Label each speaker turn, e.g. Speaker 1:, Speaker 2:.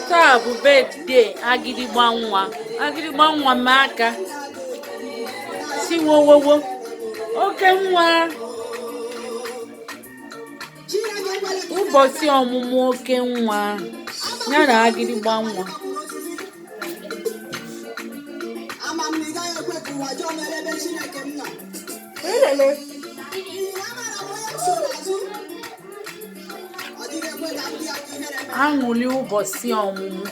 Speaker 1: Taa bụ birthday Agịdịgba nwa. Agịdịgba nwa mee aka si wowowo oke nwa. Ụbọchị ọmụmụ oke nwa ya na Agịdịgba nwa. Aṅụli ụbọchị ọmụmụ.